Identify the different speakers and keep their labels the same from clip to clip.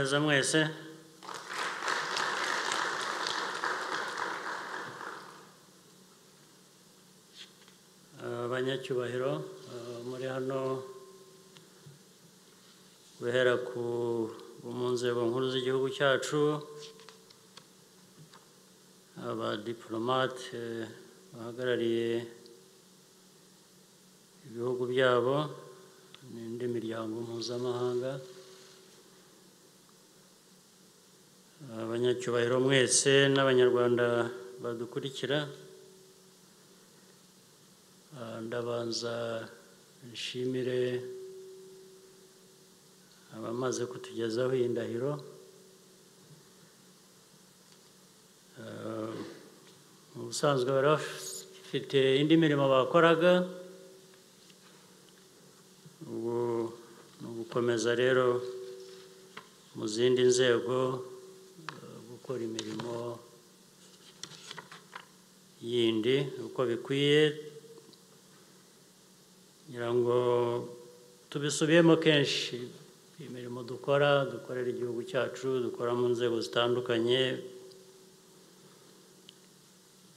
Speaker 1: Neza mwese. Abanyacyubahiro muri hano, guhera ku mu nzego nkuru z'igihugu cyacu, abadiplomate bahagarariye ibihugu byabo n'indi miryango mpuzamahanga, abanyacyubahiro mwese n'abanyarwanda badukurikira, ndabanza nshimire abamaze kutugezaho iyi ndahiro. Mu busanzwe bari bafite indi mirimo bakoraga, ubu ni ugukomeza rero mu zindi nzego gukora imirimo yindi uko bikwiye. Ngira ngo tubisubiyemo kenshi, imirimo dukora, dukorera igihugu cyacu, dukora mu nzego zitandukanye,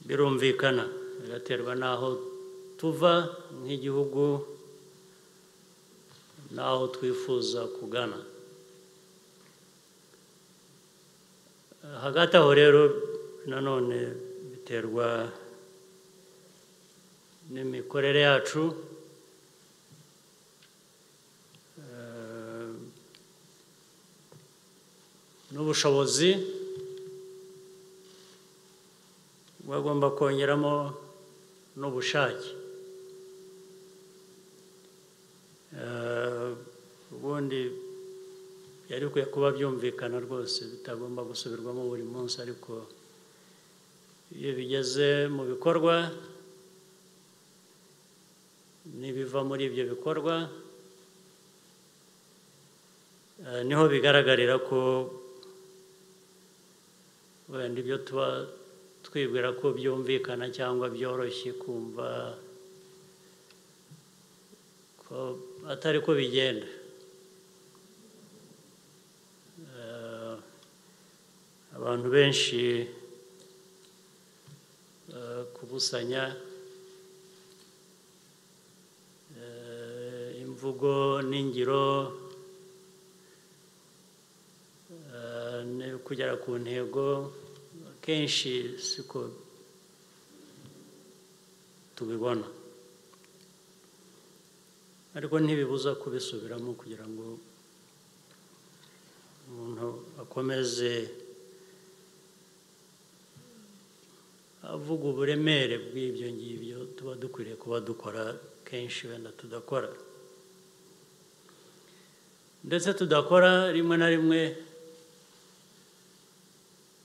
Speaker 1: birumvikana biraterwa n'aho tuva nk'igihugu n'aho twifuza kugana. Hagati aho rero nanone biterwa n'imikorere yacu, n'ubushobozi bagomba kongeramo n'ubushake. Ubundi yari bikwiye kuba byumvikana rwose, bitagomba gusubirwamo buri munsi, ariko iyo bigeze mu bikorwa n'ibiva muri ibyo bikorwa niho bigaragarira ko wenda ibyo tuba twibwira ko byumvikana cyangwa byoroshye kumva ko atari ko bigenda. Abantu benshi kubusanya imvugo n'ingiro kugera ku ntego kenshi siko tubibona, ariko ntibibuza kubisubiramo kugira ngo umuntu akomeze avuga uburemere bw'ibyo ngibyo tuba dukwiriye kuba dukora kenshi wenda tudakora, ndetse tudakora rimwe na rimwe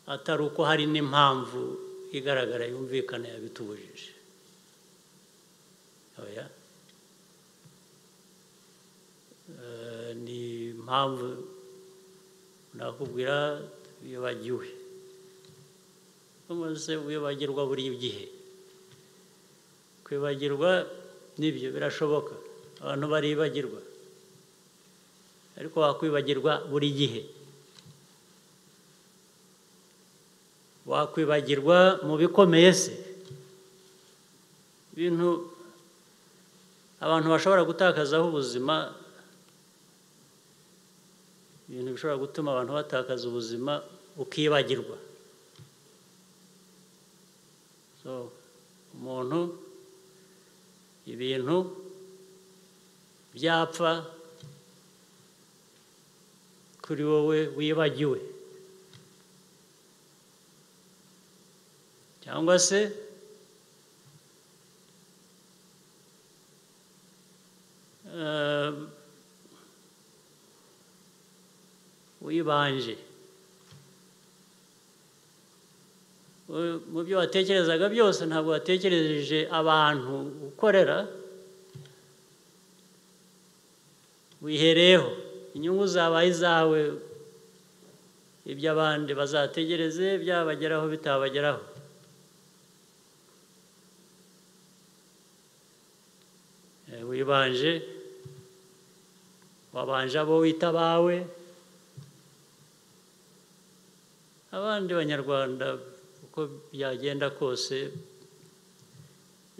Speaker 1: atari uko hari n'impamvu igaragara yumvikana yabitubujije. Oya, ni impamvu nakubwira wibagiwe, umaze wibagirwa buri gihe. Kwibagirwa nibyo birashoboka, abantu baribagirwa, ariko wakwibagirwa buri gihe, wakwibagirwa mu bikomeye se, ibintu abantu bashobora gutakazaho ubuzima, ibintu bishobora gutuma abantu batakaza ubuzima ukibagirwa. So umuntu, ibintu byapfa kuri wowe wibagiwe, cyangwa se wibanje mu byo watekerezaga byose, ntabwo watekereje abantu ukorera, wihereyeho inyungu zabaye izawe, ibyo abandi bazategereze byabageraho bitabageraho. Wibanje, wabanje abo wita abawe, Abandi banyarwanda uko byagenda kose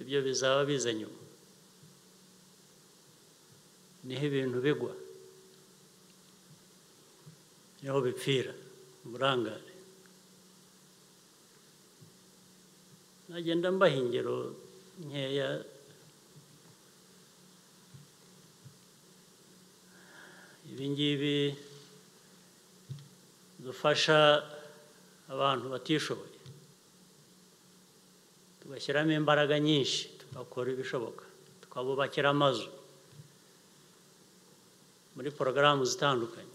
Speaker 1: ibyo bizaba biza nyuma, niho ibintu bigwa, niho bipfira uburangare. Nagenda mbaha ingero nkeya. Ibi ngibi dufasha abantu batishoboye, tugashyiramo imbaraga nyinshi, tugakora ibishoboka, tukabubakira amazu muri porogaramu zitandukanye.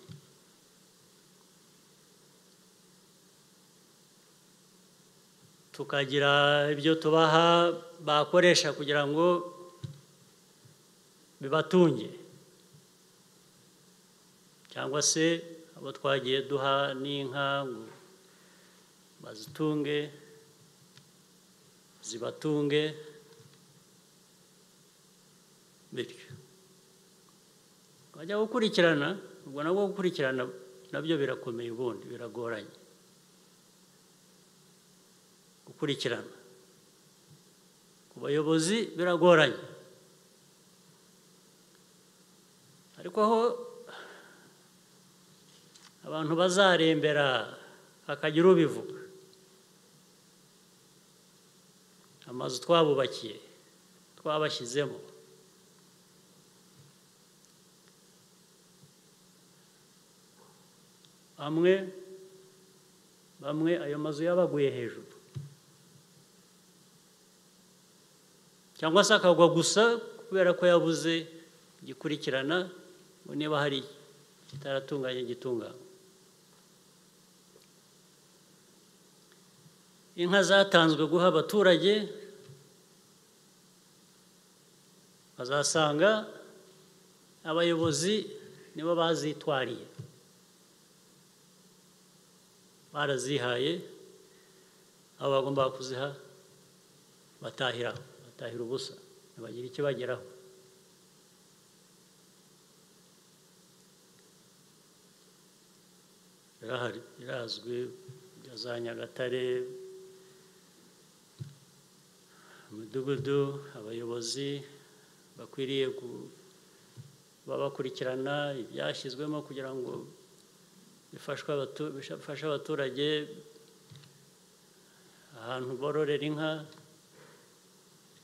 Speaker 1: Tukagira ibyo tubaha bakoresha kugira ngo bibatunge, cyangwa se abo twagiye duha n'inka ngo bazitunge, zibatunge bityo bajya gukurikirana. Ubwo nabwo gukurikirana nabyo birakomeye, ubundi biragoranye gukurikirana ku bayobozi biragoranye, ariko aho abantu bazarembera hakagira ubivuga, amazu twabubakiye twabashyizemo, bamwe ayo mazu yabaguye hejuru, cyangwa se akagwa gusa kubera ko yabuze gikurikirana ngo niba hari kitaratunganye gitunganywa. Inka zatanzwe guha abaturage bazasanga abayobozi nibo bazitwariye, barazihaye abo bagomba kuziha, batahira ubusa, ntibagira icyo bageraho. Birahari, birazwi, za Nyagatare, umudugudu, abayobozi bakwiriye kuba bakurikirana ibyashyizwemo kugira ngo bifashe abaturage ahantu bororera inka.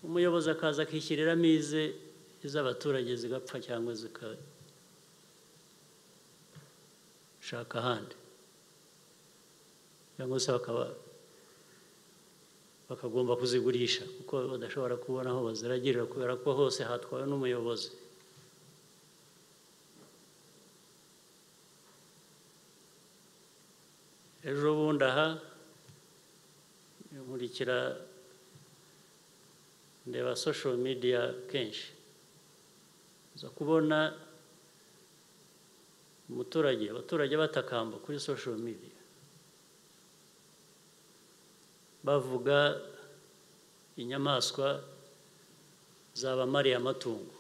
Speaker 1: Umuyobozi akaza akishyiriramo ize, iz'abaturage zigapfa cyangwa zikashaka ahandi, cyangwa se bakagomba kuzigurisha kuko badashobora kubona aho baziragirira kubera ko hose hatwawe n'umuyobozi. Ejo bundi aha nkurikira ndeba social media kenshi, nza kubona umuturage, abaturage batakamba kuri social media bavuga inyamaswa zabamariye amatungo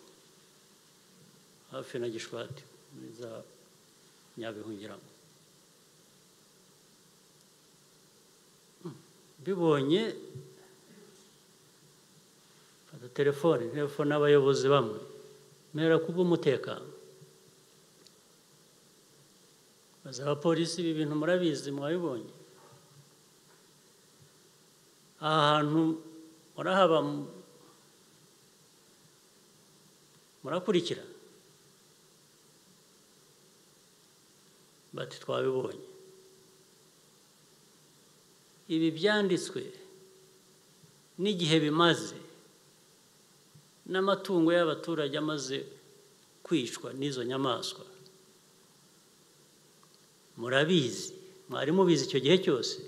Speaker 1: hafi na Gishwati muri za Nyabihungiramo. Bibonye fata telefone abayobozi bamwe mera kubw'umutekano, baza abapolisi, ibi bintu murabizi, mwabibonye aha hantu murahaba, murakurikira, bati twabibonye. Ibi byanditswe n'igihe bimaze n'amatungo y'abaturage amaze kwicwa n'izo nyamaswa, murabizi, mwari mubizi icyo gihe cyose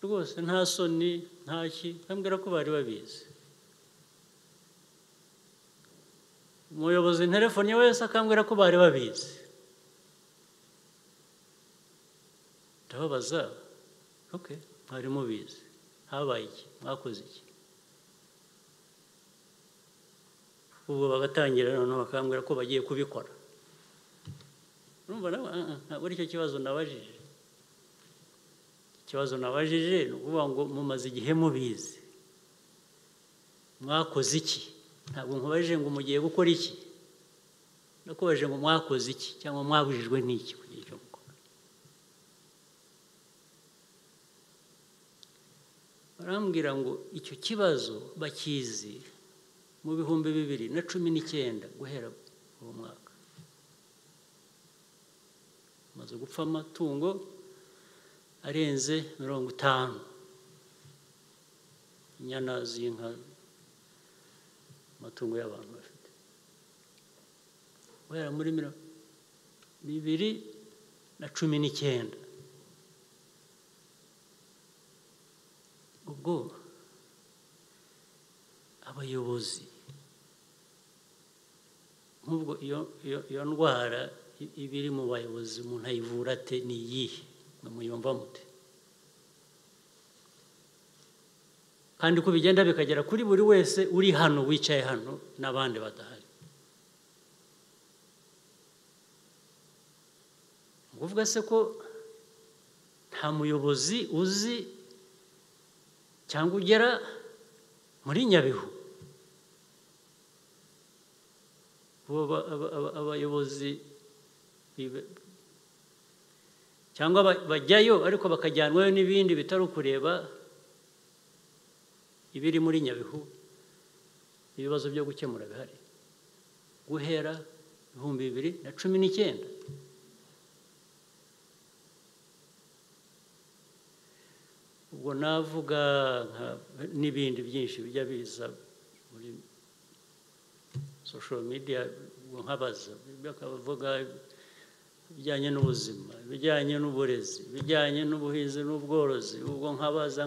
Speaker 1: rwose, nta soni nta ki, bambwira ko bari babizi. Umuyobozi telefone wese akambwira ko bari babizi. Ndababaza, okay, mwari mubizi, habaye iki, mwakoze iki? Ubwo bagatangira noneho bakambwira ko bagiye kubikora. Urumva ntabwo ari cyo kibazo nabajije. Ikibazo nabajije ni ukuvuga ngo mumaze igihe mubizi, mwakoze iki? Ntabwo nkubajije ngo mugiye gukora iki, nakubajije ngo mwakoze iki cyangwa mwabujijwe n'iki kugira icyo mukora. Barambwira ngo icyo kibazo bakizi mu 2019 guhera uwo mwaka. Maze gupfa amatungo arenze 50, inyana z'inka, amatungo y'abantu bafite, guhera muri 2019. Ubwo abayobozi nk'ubwo iyo ndwara ibiri mu bayobozi umuntu ayivura ate? Ni iyihe? Muyumva mute? Kandi ko bigenda bikagera kuri buri wese uri hano, wicaye hano n'abandi badahari. Ukuvuga se ko nta muyobozi uzi cyangwa ugera muri Nyabihu? Abayobozi cyangwa bajyayo ariko bakajyanwayo n'ibindi bitari ukureba ibiri muri Nyabihu, ibibazo byo gukemura bihari guhera 2019. Ubwo navuga n'ibindi byinshi bijya biza muri social media, nkabaza bakavuga ibijyanye n'ubuzima, ibijyanye n'uburezi, ibijyanye n'ubuhinzi n'ubworozi. Ubwo nkabaza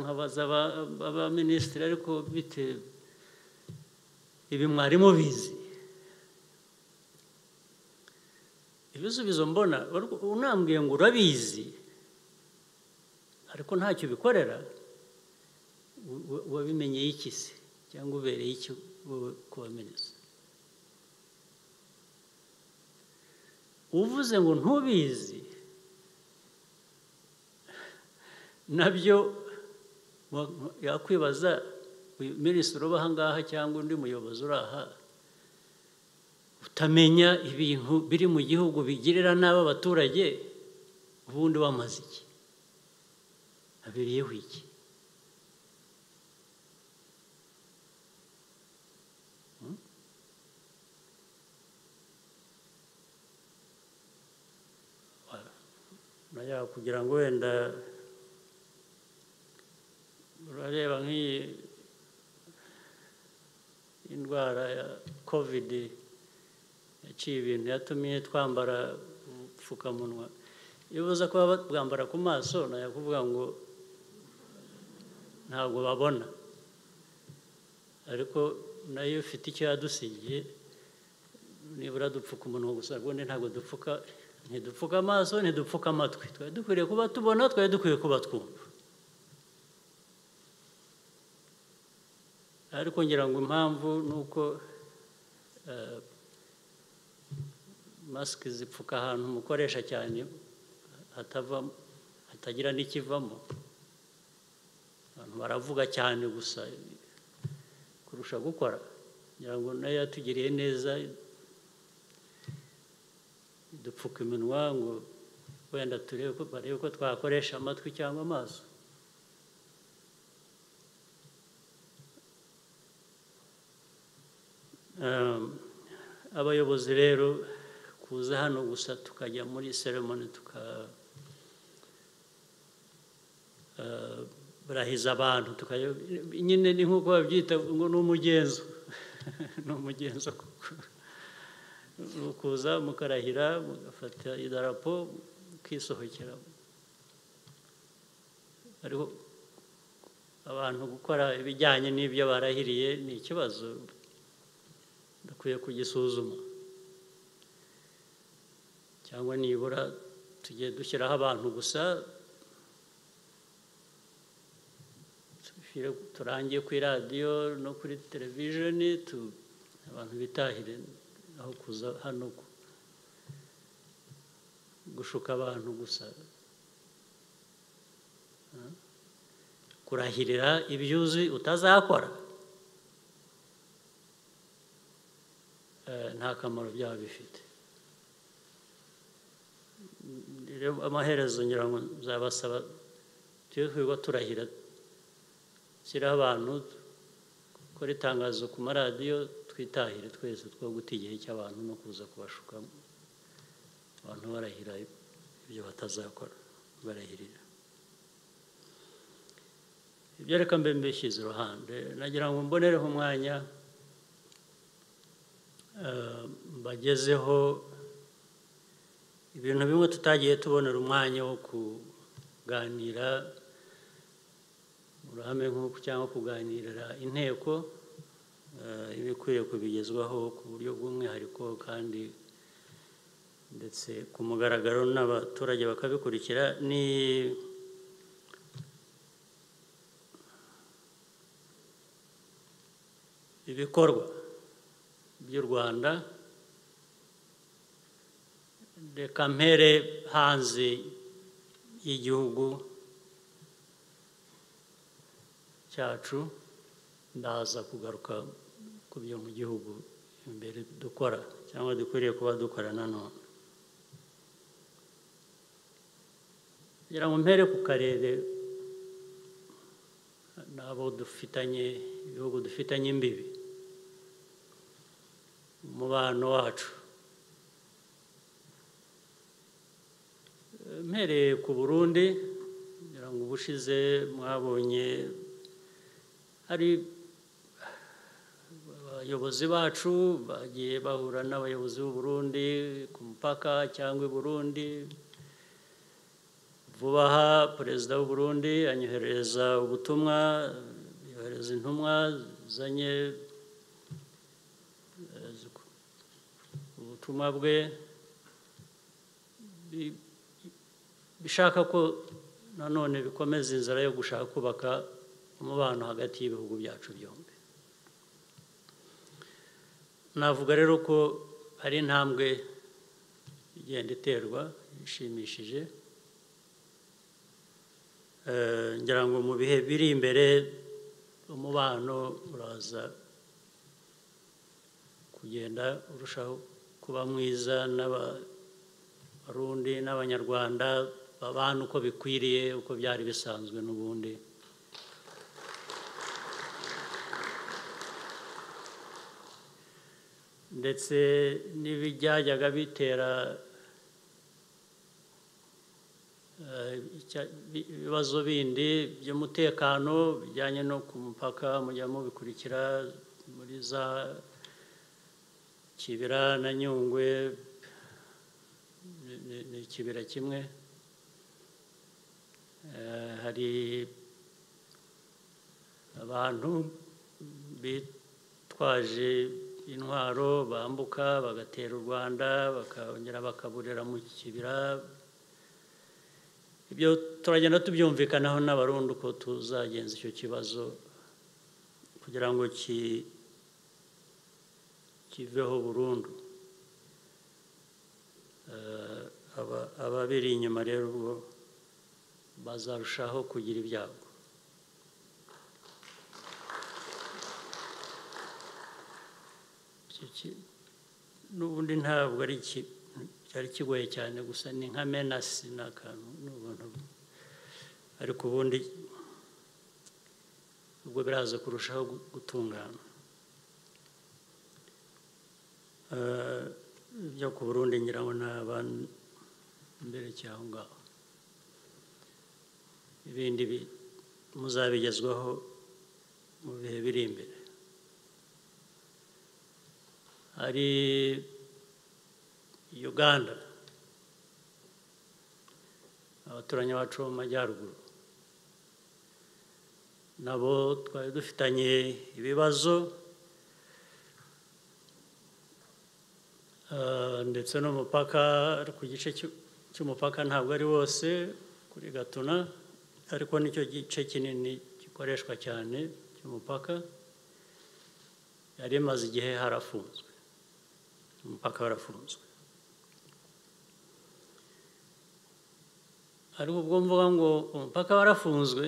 Speaker 1: abaminisitiri, ariko bite ibi mwari mubizi? Ibisubizo mbona, unambwiye ngo urabizi ariko ntacyo bikorera, wabimenyeye iki se cyangwa ubereye iki wowe kuba minisitiri? Uvuze ngo ntubizi nabyo yakwibaza minisitiri uba aha ngaha cyangwa undi muyobozi uri aha utamenya ibintu biri mu gihugu bigirira nabi abaturage, ubundi wamaze iki? Abereyeho iki? Najya kugira ngo wenda urareba nk'iyi indwara ya COVID yaciye ibintu, yatumye twambara ubupfukamunwa. Iyo ubuza kuba bwambara ku maso, najya kuvuga ngo ntabwo babona, ariko nayo ifite icyo yadusigiye. Nibura dupfuka umunwa gusa, ubundi ntabwo dupfuka, ntidupfuka amaso, ntidupfuka amatwi. Twari dukwiriye kuba tubona, twari dukwiye kuba twumva. Ariko ngira ngo impamvu ni uko masike zipfuka ahantu mukoresha cyane hatava, hatagira n'ikivamo. Abantu baravuga cyane gusa kurusha gukora. Ngira ngo nayo yatugiriye neza, dupfuka iminwa ngo wenda turebe ko barebe ko twakoresha amatwi cyangwa amaso. Abayobozi rero kuza hano gusa tukajya muri ceremony tuka barahiza abantu, tukajya nyine ni nkuko babyita ngo ni umugenzo ni umugenzo kuza mukarahira mugafata idarapo mukisohokera. Ariko abantu gukora ibijyanye n'ibyo barahiriye ni ikibazo dukwiye kugisuzuma, cyangwa nibura tujye dushyiraho abantu gusa turangiye kuri radiyo no kuri televisheni, abantu bitahire aho kuza hano Gushuka abantu gusa, kurahirira ibyo uzi utazakora, nta kamaro byaba bifite. Amaherezo ngira ngo nzabasaba tujye twirirwa turahira, shyiraho abantu, dukore itangazo ku maradiyo, twitahire twese, two guta igihe cy'abantu no kuza kubashuka. Abantu barahira ibyo batazakora, barahirira ibyo. Reka mbe mbishyize iruhande, nagira ngo mbonereho umwanya mbagezeho ibintu bimwe tutagiye tubonera umwanya wo kuganira mu ruhame nk'uku cyangwa kuganirira inteko, ibikwiye kubigezwaho ku buryo bw'umwihariko kandi ndetse ku mugaragaro n'abaturage bakabikurikira. Ni ibikorwa by'u Rwanda. Reka mpere hanze y'igihugu cyacu, ndaza kugaruka ku byo mu gihugu imbere dukora cyangwa dukwiriye kuba dukora nanone. Kugira ngo mpere ku karere n'abo dufitanye, ibihugu dufitanye imbibi, umubano wacu. Mpereye ku Burundi, kugira ngo ubushize mwabonye hari abayobozi bacu bagiye bahura n'abayobozi b'u Burundi ku mupaka cyangwa i Burundi. Vuba aha perezida w'u Burundi anyoherereza ubutumwa, yohereza intumwa zanye ubutumwa bwe bishaka ko nanone bikomeza inzira yo gushaka kubaka umubano hagati y'ibihugu byacu byombi. Navuga rero ko ari intambwe igenda iterwa ishimishije. Ngira ngo mu bihe biri imbere umubano uraza kugenda urushaho kuba mwiza, n'abarundi n'abanyarwanda babana uko bikwiriye, uko byari bisanzwe n'ubundi. Ndetse n'ibijyajyaga bitera ibibazo bindi by'umutekano bijyanye no ku mupaka, mujya mubikurikira muri za Kibira na Nyungwe, ni ikibira kimwe. Hari abantu bitwaje intwaro bambuka bagatera u Rwanda, bakongera bakaburira mu kibira. Ibyo turagenda tubyumvikanaho n'abarundi uko tuzagenza icyo kibazo kugira ngo kiveho burundu. Ababiri inyuma rero ubwo bazarushaho kugira ibyago. N'ubundi ntabwo ari cyari kigoye cyane, gusa ni nka menasi n'akantu n'ubuntu, ariko ubundi ubwo biraza kurushaho gutungana. Ibyo ku Burundi ngira ngo naba mbere cyaho ngaho, ibindi muzabigezwaho mu bihe biri imbere. Hari Uganda, abaturanyi bacu bo mu majyaruguru, nabo twari dufitanye ibibazo, ndetse n'umupaka, ku gice cy'umupaka ntabwo ari wose kuri Gatuna, ariko nicyo gice kinini gikoreshwa cyane cy'umupaka. Yari imaze igihe harafunzwe, umupaka warafunzwe. Ariko ubwo mvuga ngo umupaka warafunzwe,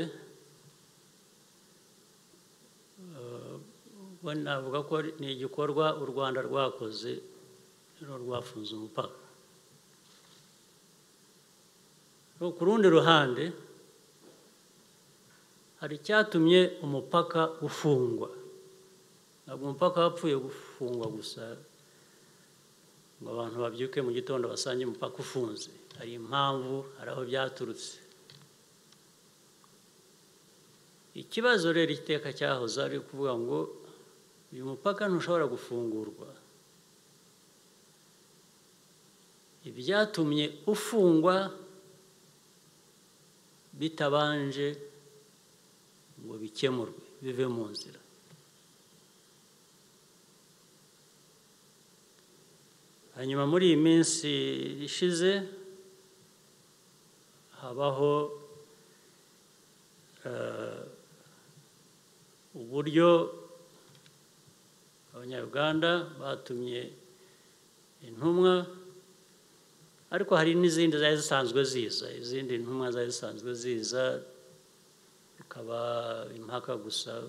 Speaker 1: navuga ko ni igikorwa u Rwanda rwakoze rwafunze umupaka. Ku rundi ruhande hari icyatumye umupaka ufungwa. Ntabwo umupaka wapfuye gufungwa gusa ngo abantu babyuke mu gitondo basange umupaka ufunze. Hari impamvu, hari aho byaturutse. Ikibazo rero iteka cyahoze ari kuvuga ngo uyu mupaka ntushobora gufungurwa. Ibyatumye ufungwa bitabanje ngo bikemurwe bive mu nzira. Hanyuma muri iyi minsi ishize habaho uburyo Abanyarwanda batumye intumwa, ariko hari n'izindi zari zisanzwe ziza, izindi ntumwa zari zisanzwe ziza bikaba impaka gusa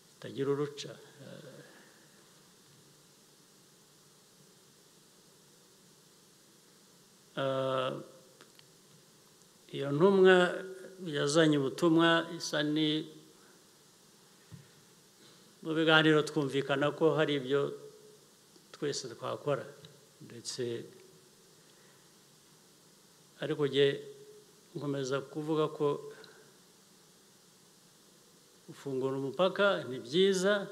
Speaker 1: zitagira uruca. Iyo ntumwa yazanye ubutumwa isa ni mu biganiro twumvikana ko hari ibyo twese twakora, ndetse ariko jye nkomeza kuvuga ko gufungura umupaka ni byiza,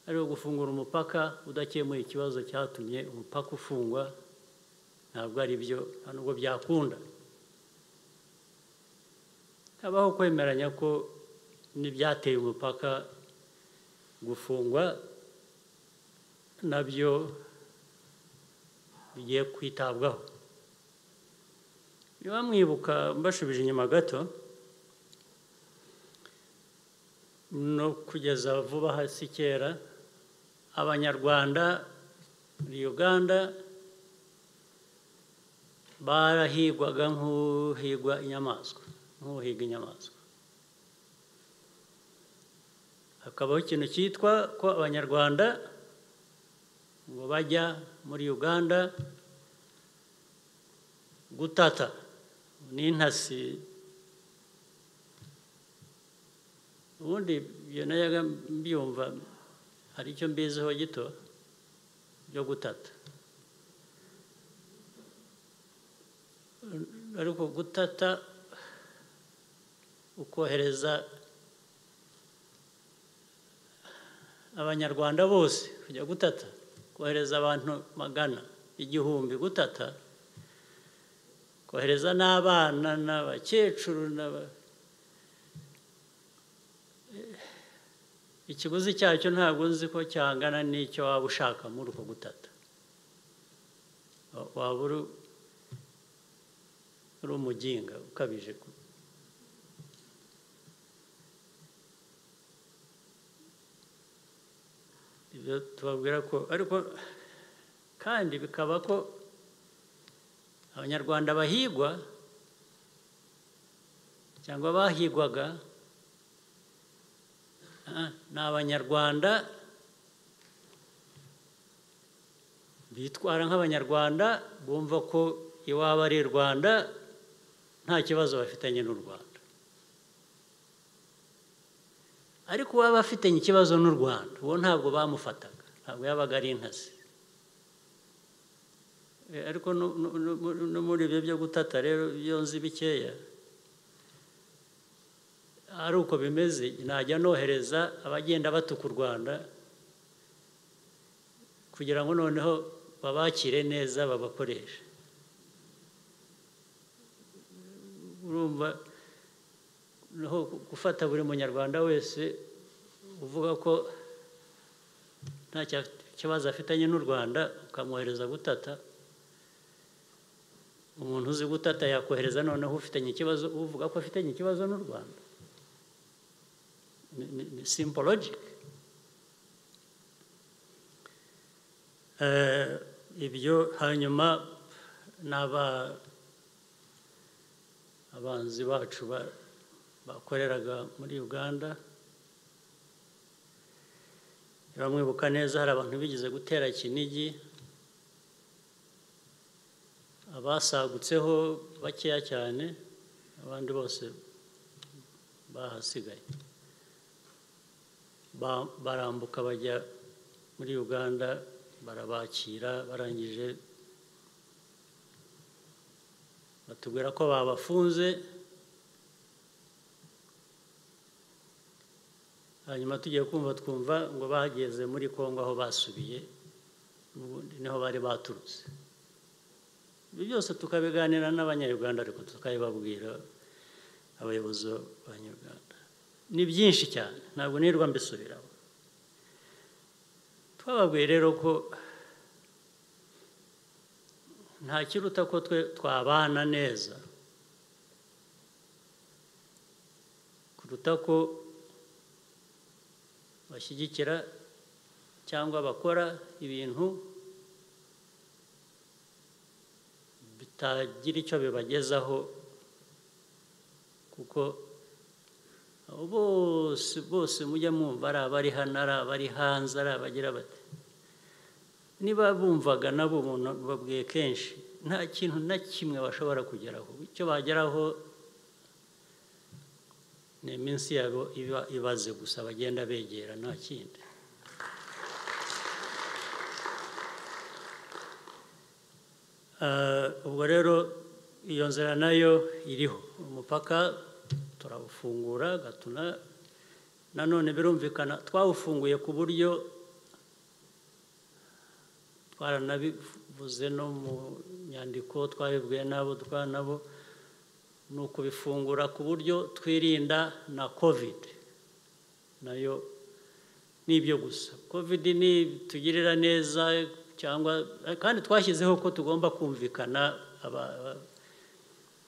Speaker 1: ariko gufungura umupaka udakemuye ikibazo cyatumye umupaka ufungwa ntabwo ari byo, nta nubwo byakunda. Habaho kwemeranya ko n'ibyateye umupaka gufungwa nabyo bigiye kwitabwaho. Niba mwibuka mbashubije inyuma gato, no kugeza vuba hasi kera, Abanyarwanda muri Uganda barahigwaga nk'uhigwa inyamaswa, nk'uhiga inyamaswa. Hakabaho ikintu cyitwa ko Abanyarwanda ngo bajya muri Uganda gutata n'intasi. Ubundi ibyo najyaga mbyumva, hari icyo mbiziho gito byo gutata, ariko gutata ukohereza Abanyarwanda bose kujya gutata, kohereza abantu 100, 1000 gutata, kohereza n'abana n'abakecuru n'aba, ikiguzi cyacyo ntabwo nzi ko cyangana n'icyo waba ushaka muri uko gutata. Waba uri umuginga ukabije. Ibyo tubabwira ko, ariko kandi bikaba ko Abanyarwanda bahigwa cyangwa bahigwaga ni Abanyarwanda bitwara nk'Abanyarwanda, bumva ko iwabo ari Rwanda, nta kibazo bafitanye n'u Rwanda. Ariko uwaba afitanye ikibazo n'u Rwanda uwo ntabwo bamufataga, ntabwo yabaga ari intasi. Ariko no muri ibyo byo gutata rero ibyo nzi bikeya ari uko bimeze, najya nohereza abagenda batuka u Rwanda kugira ngo noneho babakire neza babakoreshe. Urumva naho gufata buri munyarwanda wese uvuga ko nta kibazo afitanye n'u Rwanda ukamwohereza gutata, umuntu uzi gutata yakohereza noneho ufitanye ikibazo, uvuga ko afitanye ikibazo n'u Rwanda. Ni simple logic. Ibyo hanyuma n'aba abanzi bacu bakoreraga muri Uganda. Bamwibuka neza, hari abantu bigeze gutera Kinigi, abasagutseho bakeya cyane, abandi bose bahasigaye barambuka bajya muri Uganda, barabakira. Barangije batubwira ko babafunze, hanyuma tugiye kumva twumva ngo bageze muri Kongo aho basubiye, ubundi niho bari baturutse. Ibyo byose tukabiganira n'abanyarwanda, ariko tukabibabwira abayobozi b'abanyarwanda. Ni byinshi cyane, ntabwo nirwa mbisubiraho. Twababwiye rero ko nta kiruta ko twe twabana neza kuruta ko bashyigikira cyangwa bakora ibintu bitagira icyo bibagezaho, kuko abo bose mujya mwumva ari abari hano, ari abari hanze, ari abagira bati, niba bumvaga nabo umuntu babwiye kenshi, nta kintu na kimwe bashobora kugeraho. Icyo bageraho ni iminsi yabo iba ibaze gusa, bagenda begera, nta kindi. Ubwo rero iyo nzira nayo iriho, umupaka turawufungura Gatuna. Nanone birumvikana twawufunguye ku buryo twaranabivuze no mu nyandiko, twabibwiye n'abo nabo, ni ukubifungura ku buryo twirinda na COVID nayo. Nibyo gusa COVID ni tugirira neza cyangwa, kandi twashyizeho ko tugomba kumvikana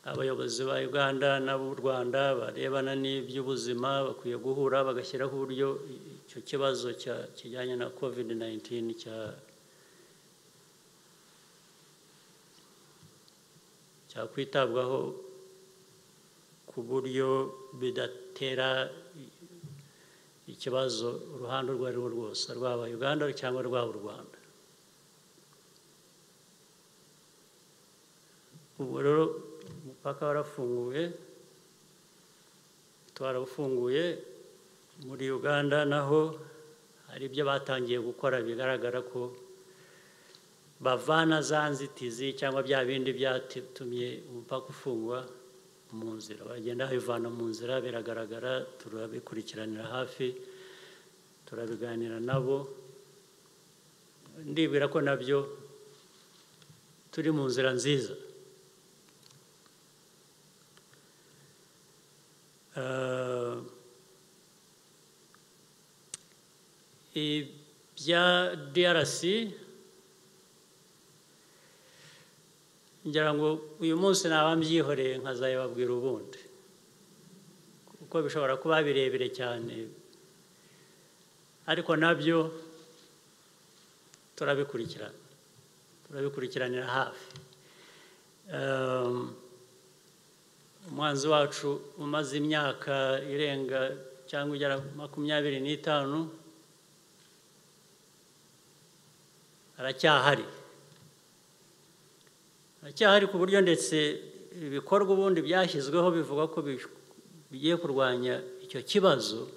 Speaker 1: abayobozi ba Uganda n'ab'u Rwanda barebana n'iby'ubuzima bakwiye guhura bagashyiraho uburyo icyo kibazo kijyanye na COVID-19 cyakwitabwaho ku buryo bidatera ikibazo uruhande urwo ari rwo rwose, rwaba Uganda cyangwa rwaba u Rwanda. Ubwo rero umupaka warafunguye, twarawufunguye. Muri Uganda naho hari ibyo batangiye gukora bigaragara ko bavana za nzitizi cyangwa bya bindi byatumye umupaka ufungwa mu nzira, bagenda babivana mu nzira, biragaragara, turabikurikiranira hafi, turabiganira nabo. Ndibwira ko nabyo turi mu nzira nziza. Ibya DRC ngira ngo uyu munsi naba mbyihoreye nkazayibabwira ubundi, kuko bishobora kuba birebire cyane, ariko nabyo turabikurikirana, turabikurikiranira hafi. Umwanzi wacu umaze imyaka irenga cyangwa igera 25 aracyahari, aracyahari ku buryo ndetse ibikorwa ubundi byashyizweho bivuga ko bigiye kurwanya icyo kibazo,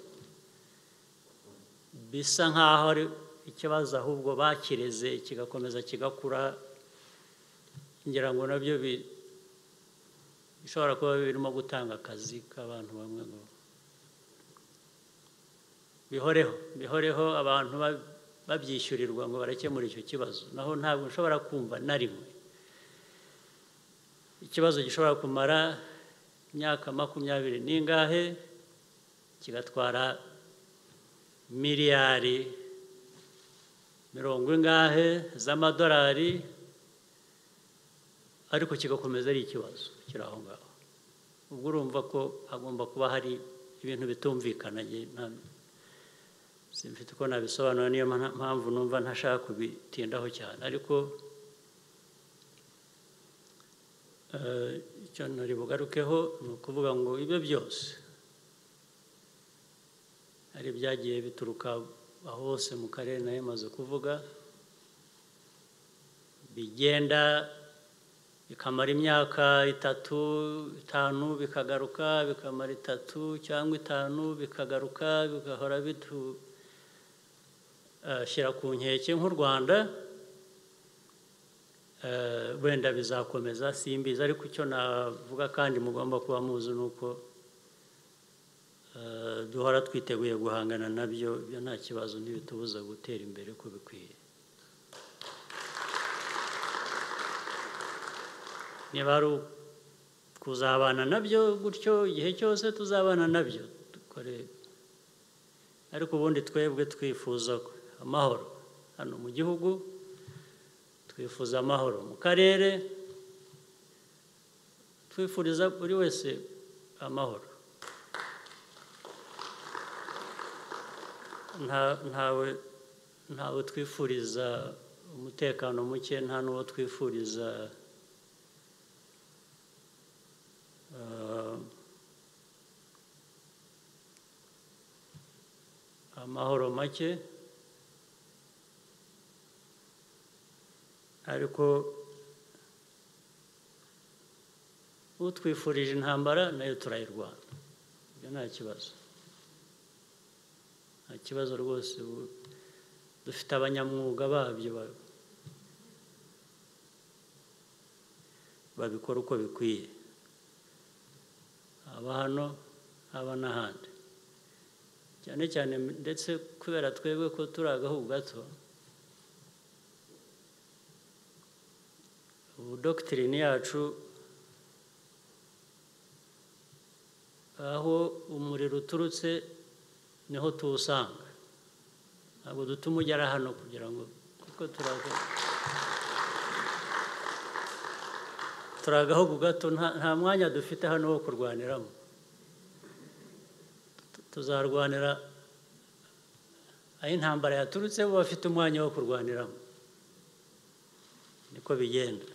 Speaker 1: bisa nkaho ari ikibazo ahubwo bakireze kigakomeza kigakura. Ngira ngo nabyo bishobora kuba birimo gutanga akazi k'abantu bamwe ngo bihoreho abantu babyishyurirwa ngo barakemura icyo kibazo. Naho ntabwo nshobora kumva na rimwe ikibazo gishobora kumara imyaka 20 n'ingahe kigatwara miliyari 40 ingahe z'amadolari, ariko kigakomeza ari ikibazo kiri aho ngaho. Ubwo urumva ko hagomba kuba hari ibintu bitumvikana, simfite uko nabisobanura, niyo mpamvu numva ntashaka kubitindaho cyane, ariko Icyo nari bugarukeho ni ukuvuga ngo ibyo byose ari byagiye bituruka aho hose mu karere nayo maze kuvuga, bigenda bikamara imyaka 3, 5 bikagaruka, bikamara 3 cyangwa 5 bikagaruka, bigahora bitu shyira ku nkeke nk'u Rwanda. Wenda bizakomeza simbizi, ariko icyo navuga kandi mugomba kuba muzi nuko duhora twiteguye guhangana nabyo, ibyo nta kibazo ntibitubuza gutera imbere uko bikwiye. Niba ari kuzabana nabyo gutyo igihe cyose tuzabana nabyo dukore, ariko ubundi twebwe twifuza amahoro hano mu gihugu, twifuza amahoro mu karere, twifuriza buri wese amahoro. Ntawe twifuriza umutekano muke, nta n'uwo twifuriza amahoro make, ariko utwifurije intambara nayo turayirwana, ibyo nta kibazo, nta kibazo rwose. Dufite abanyamwuga babyo babikora uko bikwiye, aba hano haba n'ahandi, cyane cyane ndetse kubera twebwe ko turi agahugu gato, ubu doctrine yacu aho umuriro uturutse niho tuwusanga, ntabwo dutuma ugera hano kugira ngo kuko turi agahugu gato, nta mwanya dufite hano wo kurwaniramo. Tuzarwanira aho intambara yaturutse, bo bafite umwanya wo kurwaniramo, niko bigenda.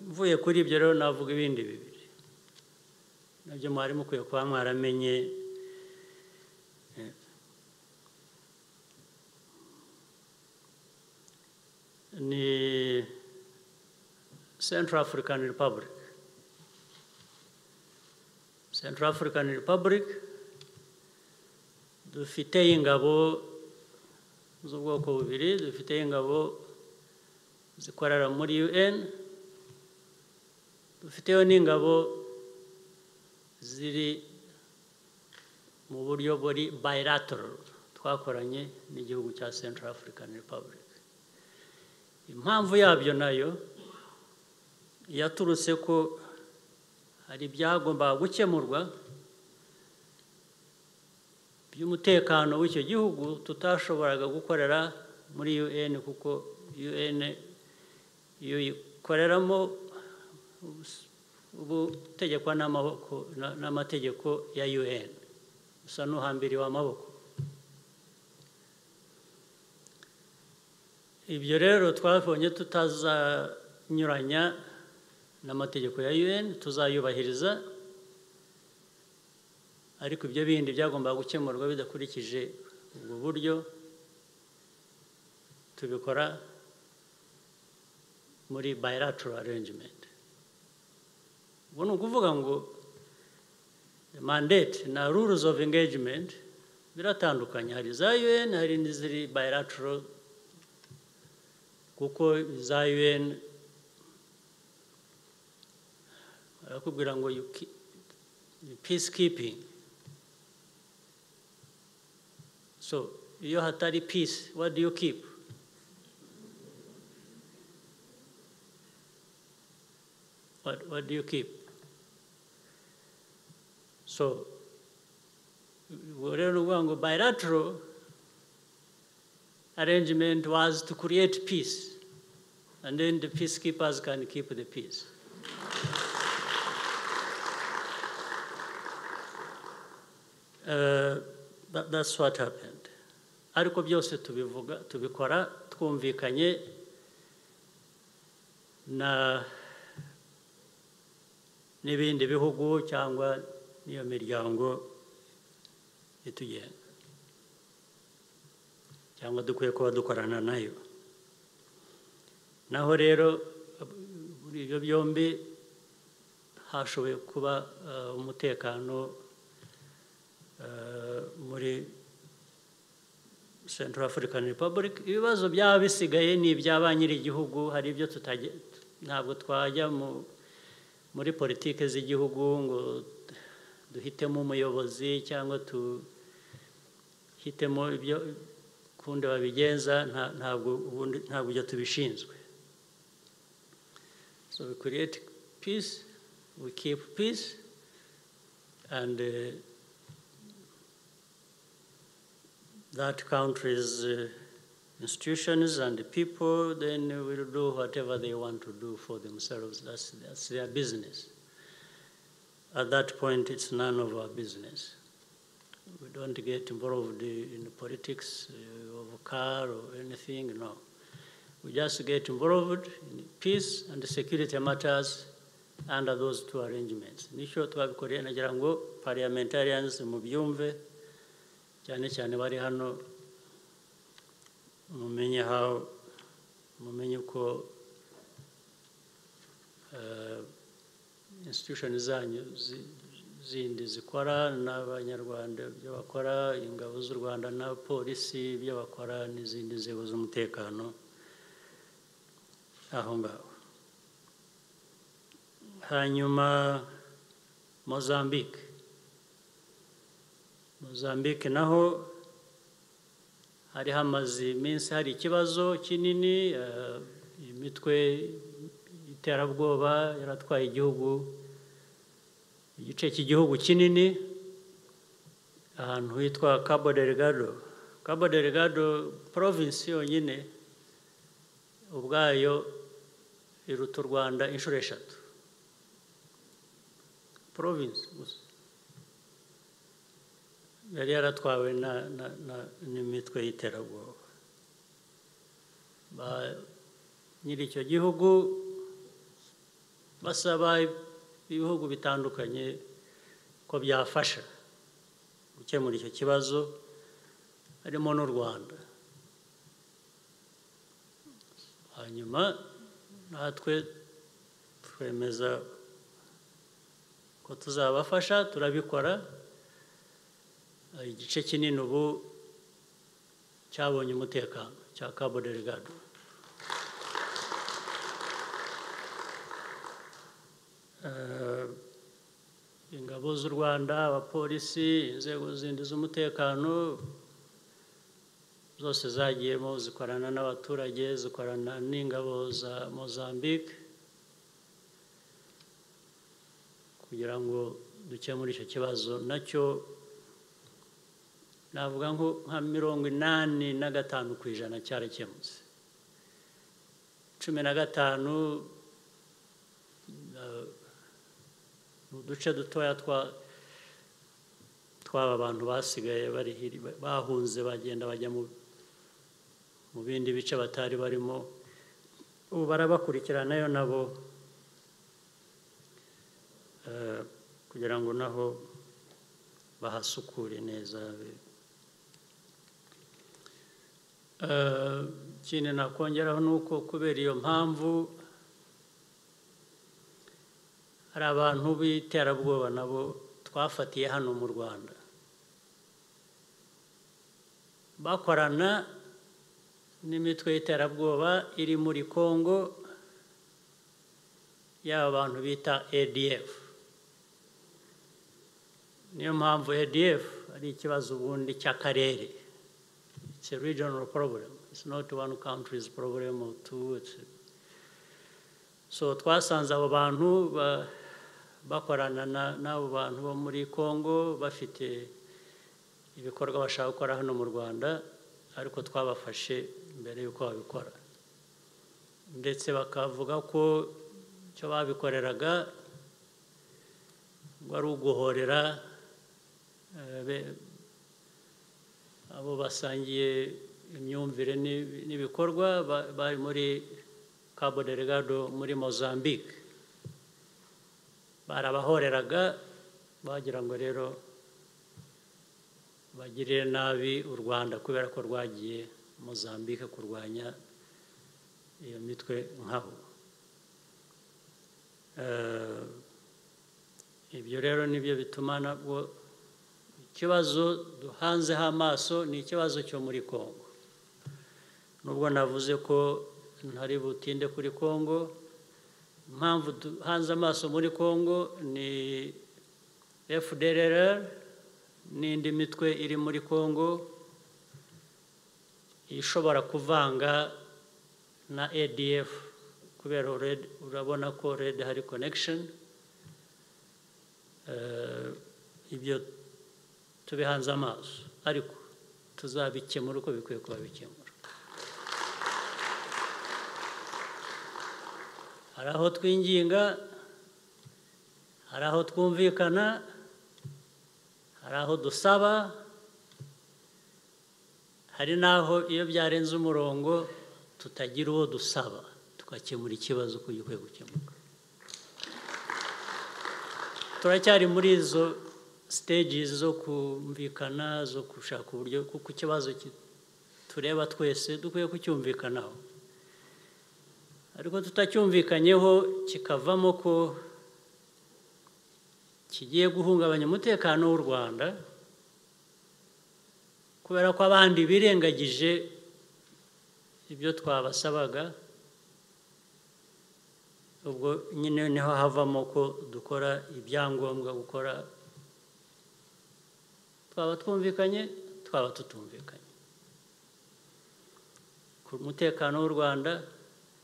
Speaker 1: Mvuye kuri ibyo rero navuga ibindi bibiri nabyo mwari mukwiye kuba mwaramenye. Ni Central African Republic. Central African Republic dufite ingabo z'ubwoko bubiri, dufite ingabo zikorera muri UN, dufiteyo n'ingabo ziri mu buryo buri bilateral twakoranye n'igihugu cya Central African Republic. Impamvu yabyo nayo yaturutse ko hari ibyagombaga gukemurwa by'umutekano w'icyo gihugu tutashoboraga gukorera muri UN, kuko UN iyo ikoreramo ubu tegekwa n'amaboko n'amategeko ya UN, usa n'uhambiriwe amaboko. Ibyo rero twabonye tutazanyuranya n'amategeko ya UN, tuzayubahiriza, ariko ibyo bindi byagombaga gukemurwa bidakurikije ubwo buryo tubikora muri bilateral arrangement. Ubwo ni ukuvuga ngo the mandate na rules of engagement biratandukanye, hari za UN hari n'iziri bilateral, kuko za UN barakubwira ngo peacekeeping. So iyo hatari peace, what do you keep? What do you keep? So rero ngo bilateral arrangement was to create peace, and then the peacekeepers can keep the peace. That's what happened. Ariko byose tubivuga, tubikora twumvikanye na n'ibindi bihugu cyangwa n'iyo miryango itugenga, cyangwa dukwiye kuba dukorana nayo. Naho rero muri ibyo byombi hashoboye kuba umutekano muri Central African Republic. Ibibazo byaba bisigaye ni iby'aba nyir'igihugu, hari ibyo ntabwo twajya muri politike z'igihugu ngo duhitemo umuyobozi cyangwa tuhitemo ibyo kundi babigenza, ntabwo ubundi ntabwo ibyo tubishinzwe. So we create peace, we keep peace, and that country's institutions and the people then will do whatever they want to do for themselves. That's their business. At that point, it's none of our business. We don't get involved in politics of a car or anything, no. We just get involved in peace and security matters under those two arrangements. Nicyo twabikoreye, nagira ngo parliamentarians mubyumve, cyane cyane bari hano, mumenye how, mumenye uko institution zanyu zindi zikora, n'Abanyarwanda ibyo bakora, ingabo z'u Rwanda na polisi ibyo bakora, n'izindi nzego z'umutekano aho ngaho. Hanyuma Mozambique naho hari hamaze iminsi hari ikibazo kinini, imitwe y'iterabwoba yaratwaye igihugu, igice cy'igihugu kinini, ahantu hitwa Cabo Delgado. Cabo Delgado province yonyine ubwayo iruta u Rwanda inshuro 3. Province gusa yari yaratwawe n'imitwe y'iterabwoba. Ba nyiri icyo gihugu basaba ibihugu bitandukanye ko byafasha gukemura icyo kibazo, harimo n'u Rwanda. Hanyuma natwe twemeza ko tuzabafasha, turabikora. Igice kinini ubu cyabonye umutekano cya Cabo Delgado. Ingabo z'u Rwanda, abapolisi, inzego zindi z'umutekano zose zagiyemo, zikorana n'abaturage, zikorana n'ingabo za Mozambique kugira ngo dukemure icyo kibazo. Nacyo navuga nko nka 85% cyarakemutse. 15 uduce dutoya twaba abantu basigaye bari bahunze bagenda bajya mu bindi bice batari barimo, ubu barabakurikiranayo nabo kugira ngo naho bahasukure neza. Ikindi nakongeraho nuko kubera iyo mpamvu hari abantu b'iterabwoba nabo twafatiye hano mu Rwanda bakorana n'imitwe y'iterabwoba iri muri Kongo, y'aba bantu bita ADF. Niyo mpamvu ADF ari ikibazo ubundi cy'akarere. It's a regional problem. It's not one country's problem or two. So twasanze abo bantu bakorana n'abo bantu bo muri Kongo bafite ibikorwa bashaka gukora hano mu Rwanda, ariko twabafashe mbere yuko babikora, ndetse bakavuga ko icyo babikoreraga ngo ari uguhorera Abo basangiye imyumvire n'ibikorwa bari muri Cabo Delgado muri Mozambique, barabahoreraga bagira ngo rero bagirire nabi u Rwanda kubera ko rwagiye Mozambique kurwanya iyo mitwe nkabo. Ibyo rero nibyo bituma nabwo ikibazo duhanzeho amaso ni ikibazo cyo muri Kongo. Nubwo navuze ko ntari butinde kuri Kongo, impamvu duhanze amaso muri Kongo ni FDLR n'indi mitwe iri muri Kongo ishobora kuvanga na ADF, kubera urabona ko red hari connection. Ibyo tubihanze amaso, ariko tuzabikemura uko bikwiye kuba bikemura. Hari aho twinginga, hari aho twumvikana, hari aho dusaba, hari n'aho iyo byarenze umurongo tutagira uwo dusaba, tugakemura ikibazo uko gikwiye gukemuka. Turacyari muri izo stages zo kumvikana, zo gushaka uburyo, kuko ikibazo tureba twese dukwiye kucyumvikanaho, ariko tutacyumvikanyeho kikavamo ko kigiye guhungabanya umutekano w'u Rwanda, kubera ko abandi birengagije ibyo twabasabaga. Ubwo nyine niho havamo ko dukora ibyangombwa gukora, twaba twumvikanye twaba tutumvikanye. Ku mutekano w'u Rwanda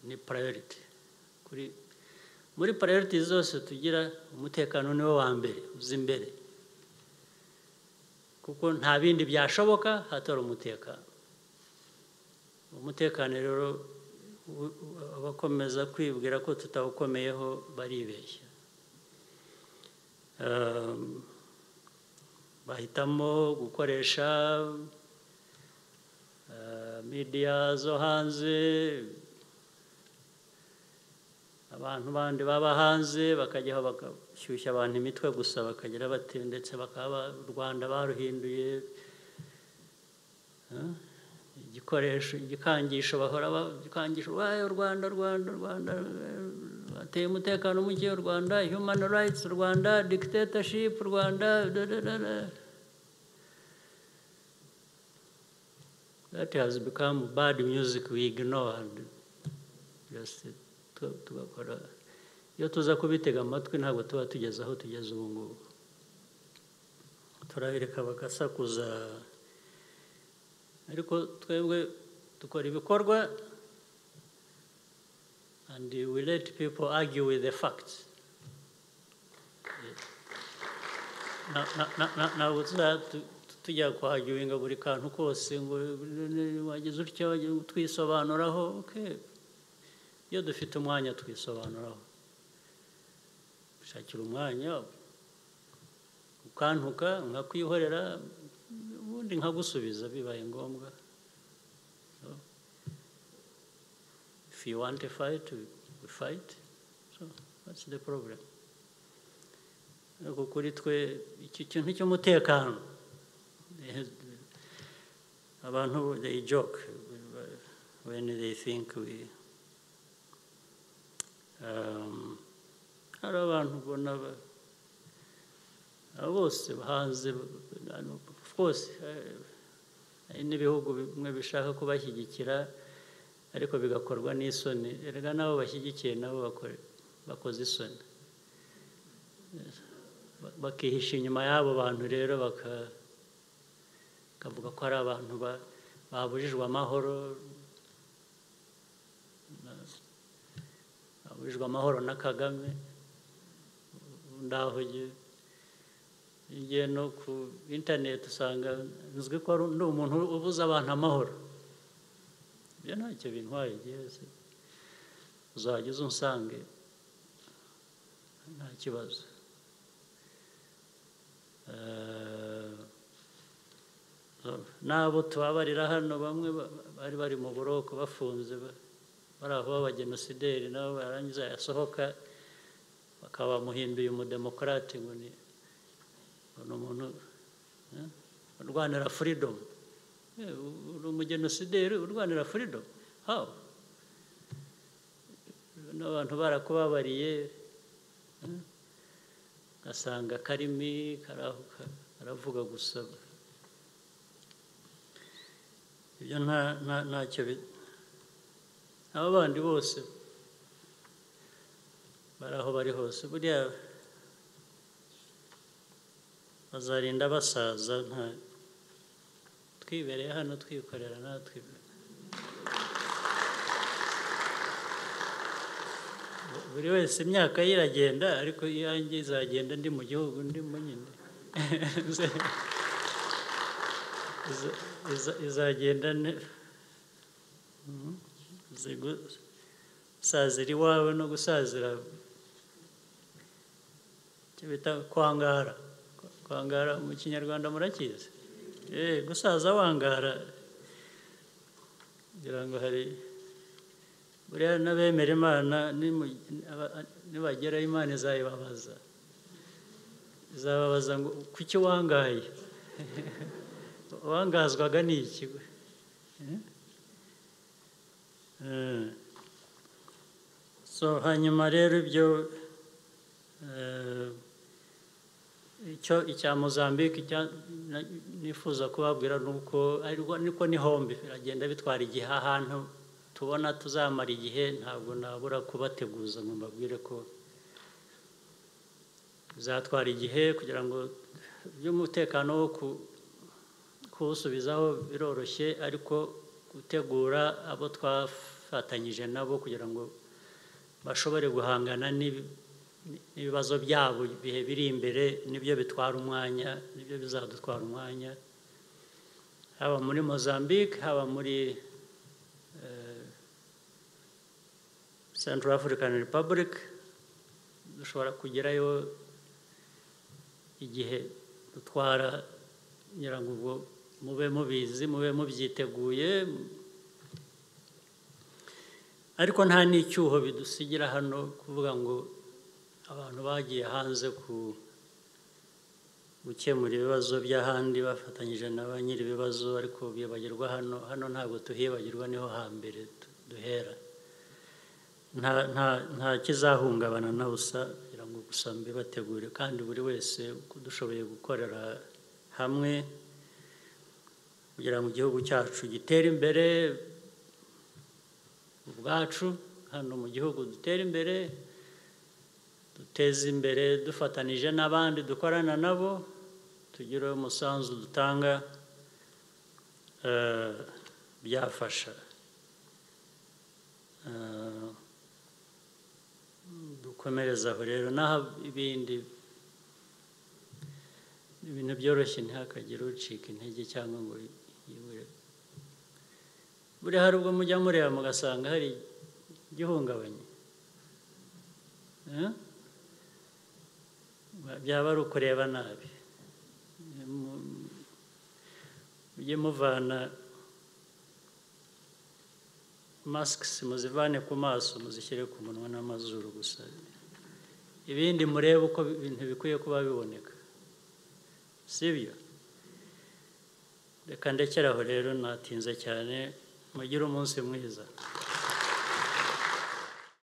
Speaker 1: ni priority. Muri priority zose tugira, umutekano niwo wa mbere uza imbere, kuko nta bindi byashoboka hatari umutekano. Umutekano rero abakomeza kwibwira ko tutawukomeyeho baribeshya. Bahitamo gukoresha media zo hanze, abantu bandi baba hanze bakajyaho bagashyushya abantu imitwe gusa, bakagira bati ndetse bakaba u Rwanda baruhinduye igikoresho, igikangisho, bahora bakangisha u Rwanda, Rwanda, Rwanda bateye umutekano muke, u Rwanda human rights, u Rwanda dictatorship, u Rwanda. That has become bad music we ignore and just tugakora. Iyo tuza kubitega amatwi ntabwo tuba tugeze aho tugeze ubu ngubu. Turabireka bagasakuza, ariko twebwe dukora ibikorwa and we let people argue with the facts. Ntabwo tujya kuhagiwinga buri kantu kose ngo wagize utya twisobanuraho. Okay, iyo dufite umwanya twisobanuraho, shakira umwanya ukantuka nkakwihorera, ubundi nkagusubiza bibaye ngombwa. If you want to fight, we fight. So that's the problem. Ariko kuri twe iki kintu cy'umutekano, abantu they joke when they think we hari abantu ubona bose hanze, of course hari n'ibihugu bimwe bishaka kubashyigikira ariko bigakorwa n'isoni. Erega nabo bashyigikiye nabo bakoze isoni, bakihisha inyuma y'abo bantu rero bakavuga ko ari abantu babujijwe amahoro, babujijwe amahoro na Kagame. Ndaho igihe no ku internet usanga nzwi ko ari umuntu ubuza abantu amahoro. Ibyo ntacyo bintwaye, igihe uzajya uza unsange nta kibazo. Nabo tubabarira hano bamwe bari bari mu buroko bafunze bari aho b'abagenosideri, nabo barangiza yasohoka bakaba bamuhinduye umudemokrate ngo ni umuntu urwanira freedom. Uri umugenosideri urwanira freedom? How? N'abantu barakubabariye ugasanga karimi karavuga gusa. Ibyo ntacyo. Abo bandi bose bari aho bari hose buriya bazarinda basaza, nta twibereye hano twikorera natwe. Buri wese imyaka ye iragenda, ariko iyanjye izagenda ndi mu gihugu ndimo nyine. Izagenda gusazira iwawe no gusazira icyo bita kwangara. Kwangara mu Kinyarwanda murakizi? Gusaza wangara, ngira ngo hari buriya n'abemera Imana nibagera Imana izayibabaza, izababaza ngo kuki wangaye? Wangazwaga n'iki? So hanyuma rero ibyo icyo icya Mozambique nifuza kubabwira nuko niko ni hombi biragenda bitwara igihe. Ahantu tubona tuzamara igihe ntabwo nabura kubateguza ngo mbabwire ko bizatwara igihe kugira ngo by'umutekano wo kuwusubizaho biroroshye, ariko gutegura abo twafatanyije nabo kugira ngo bashobore guhangana n'ibibazo byabo bihe biri imbere nibyo bitwara umwanya, nibyo bizadutwara umwanya, haba muri Mozambique, haba muri Central African Republic. Dushobora kugerayo igihe dutwara, ngira ngo ubwo mube mubizi, mube mubyiteguye, ariko nta n'icyuho bidusigira hano kuvuga ngo abantu bagiye hanze ku gukemura ibibazo by'ahandi bafatanyije na ba nyiri ibibazo, ariko bibagirwa hano. Hano ntabwo tuhibagirwa, niho hambere duhera. Nta kizahungabana na busa, kugira ngo gusa mbibategure, kandi buri wese dushoboye gukorera hamwe kugira ngo igihugu cyacu gitere imbere, ubwacu hano mu gihugu dutere imbere, duteze imbere dufatanije n'abandi dukorana nabo, tugire umusanzu dutanga, byafasha. Dukomereza aho rero, naho ibindi ibintu byoroshye ntihakagire ucika intege cyangwa ngo yibure. Buriya hari ubwo mujya mureba mugasanga hari igihungabanye, byaba ari ukureba nabi. Mujye muvana masks, muzivane ku maso, muzishyire ku munwa n'amazuru gusa, ibindi murebe uko ibintu bikwiye kuba biboneka, sibyo? Reka ndekere aho rero, natinze cyane. Mugire umunsi mwiza.